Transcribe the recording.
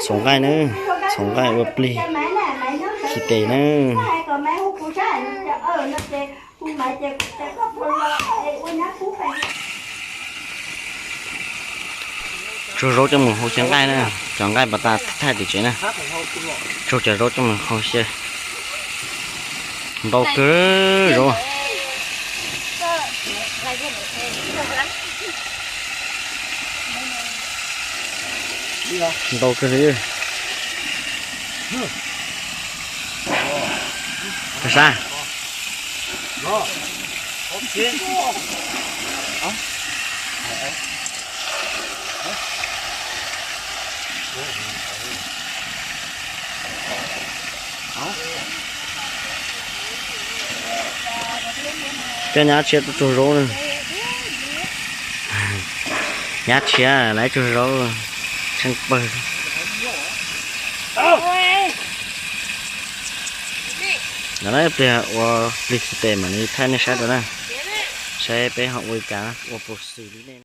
Txhoov nqaij na, txhoov nqaij ua plig khi tes na. Tsuag zaub coj mus hau xyaw nqaij na, cov nqaij pas tas thaij tim tsev na. Tsuag cov zaub coj mus hau xyaw. Ntau kawg zaub. Ntau kawg li. Koj sab. Coj nyab tshiab tuaj tsuag zaub na. Nyab tshiab lawv tsuag zaub tsheej pawg. No na, pliag ua plig khi tes mam li thaij nej saib rau na, saib peb ho ua li cas, ua puas xws li nej.